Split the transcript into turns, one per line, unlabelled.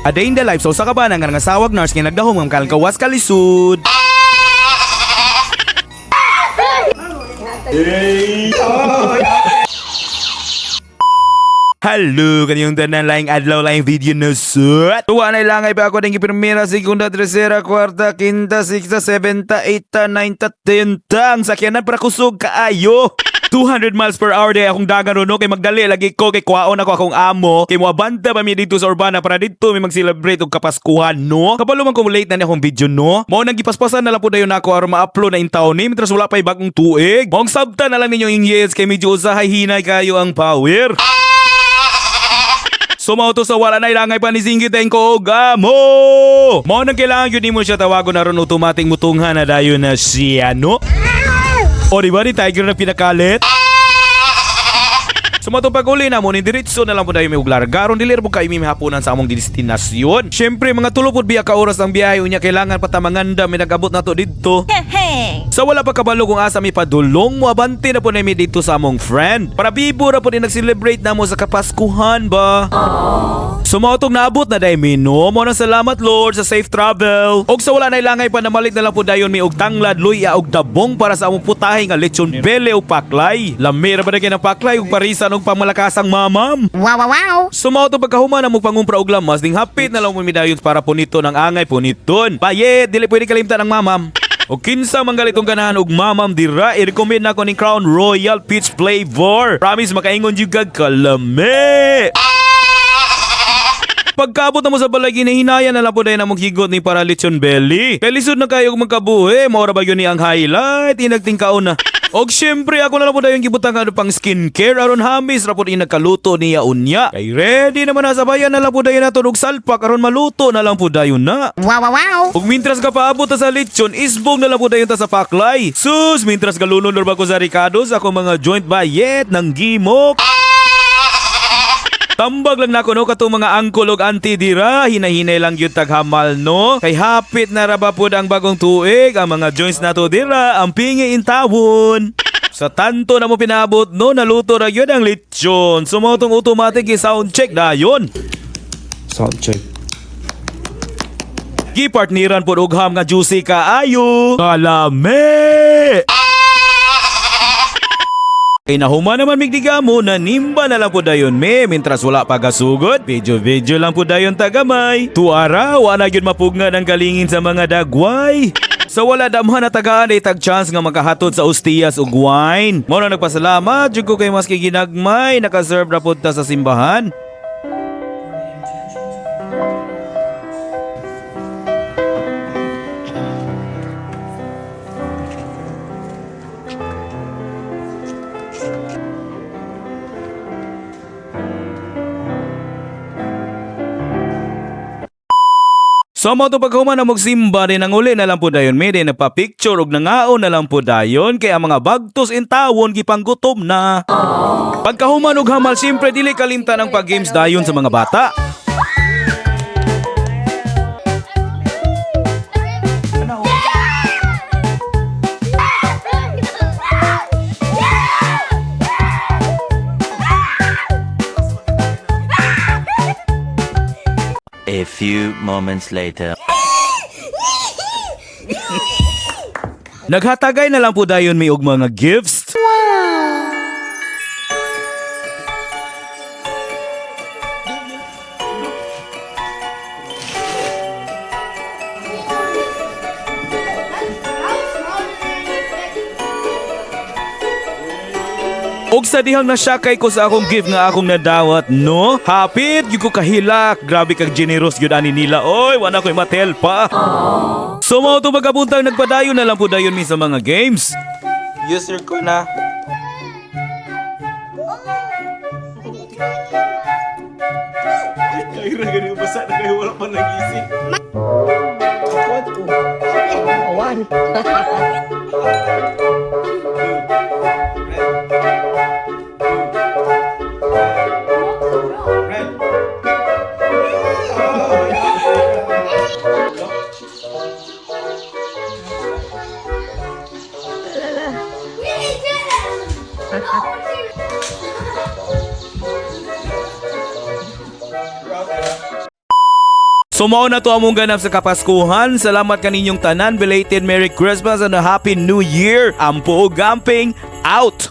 A day in the life sa usa ka bana nga nangasawag nurse nga nagdahom nga makalkawas kalisod. Hello, kanyong tanan, laing adlaw, laing video na suot. Tuwa na ilangay pa ako ng primera, segunda, tercera, cuarta, quinta, sexta, seventa, eighta, nineta, tenta. Ang sakyanan para kusog kaayo. 200 miles per hour day akong dagan ron, no? Kay magdali lagi ko kay kwaon ako akong amo kay moabanta pa mi dito sa Urbana para dito mi mag-celebrate og Kapaskuhan, no. Kabalo man ko late na ni akong video, no. Mao nang gipaspasan na lang po dayon nako aron ma-upload na in taon ni mientras wala pay bagong tuig. Maong sabta na lang ninyo yung yes kay medyo usahay hinay kayo ang power. So mao to sa wala na ilangay pa ni Singgit ko og amo. Mao nang kailangan gyud nimo siya tawagon aron automatic mutungha na dayon na siya, no? O di ba ni Tiger na pinakalit? So mao tong pag-uli na mo ni diretso na lang po dayon may uglarga aron dili ra po kayo mi hapunan sa among destinasyon. Syempre mga 3 pud biya ka oras ang biyahe, unya kailangan pa ta manganda may nag-abot nato didto. Sa wala pa kabalo kung asa mi padulong, moabante na po na mi dito sa among friend. Para bibo ra po ni nag-celebrate na mo sa Kapaskuhan ba. So mao tong naabot na day mi, no. Mao nang salamat Lord sa safe travel. Og sa wala na ilangay pa namalit na lang po dayon mi og tanglad, luya og dabong para sa among putahe nga lechon bele og paklay. Lami ra ba na kay ng paklay ug parisan og pangmalakasang mamam.
Wow, wow, wow!
So mao to pagkahuman ang pangumpra og lamas ding hapit na lang mi dayon para punito ng angay puniton. Bayet, dili pwede kalimtan ang mamam. O kinsa man galitong ganahan og mamam dira, i-recommend nako ning Crown Royal Peach Flavor. Promise makaingon jud kag kalami. Pagkaabot na mo sa balay, ginahinaya na lang po dahil na mong higot ni para lechon belly. Kay lisod na kayo magkabuhi, maura ba yun ni ang highlight, inagtingkaon na. Og syempre, ako na lang po dahil yung gibutang ano pang skincare aron hamis ra po ni nagkaluto niya unya. Kay ready naman na sa bayan na lang po dahil nato og salpak aron maluto na lang po dayon na.
Wow, wow, wow!
Ug mintras ka paabot ta sa lechon, isbong na lang po dayon ta sa paklay. Sus, mintras galunod ba ko sa Ricardo sa akong mga joint bayet ng gimok. Tambag lang nako, no, katong mga angkol og auntie dira, hinahinay lang gyud taghamal, no. Kay hapit na ra ba pud ang bagong tuig, ang mga joints nato dira, ang pingi in tawon. Sa tanto na mo pinabot, no, naluto ra gyud ang lechon. So mao tong automatic sound check dayon.
Sound check.
Gipartneran pod og ham nga juicy kaayo. Kalame! Kay nahuma naman migdiga mo na nimba na lang po dayon me mintras wala pa gasugod. Video video lang po dayon tagamay. Tuara wa na gyud mapugnan ang kalingin sa mga dagway. Sa wala damhan na tagaan ay tag chance nga makahatod sa ostiyas ug wine. Mao na nagpasalamat jud ko kay maski ginagmay nakaserve ra pud ta sa simbahan. So mo to paghuman na magsimba din ang uli na lang po dayon may din nagpa-picture og nangaon na lang po dayon kay ang mga bagtos in tawon gipanggutom na. Pagkahuman og hamal, siyempre dili kalimtan ang pag-games dayon sa mga bata.
A few moments later.
Naghatagay na lang po dayon may og mga gifts. Og sa dihang nasyakay ko sa akong gift nga akong nadawat, no? Hapit, gyud ko kahilak. Grabe kag generous gyud ani nila. Oy, wala ko'y matel pa. So mao to magabuntang nagpadayon na lang po dayon mi sa mga games.
User ko na. Ay, ganyan basa na kayo, wala pa nag-isip.
So mao na to among ganap sa Kapaskuhan. Salamat kaninyong tanan. Belated Merry Christmas and a Happy New Year. Ampo ug Gamping out.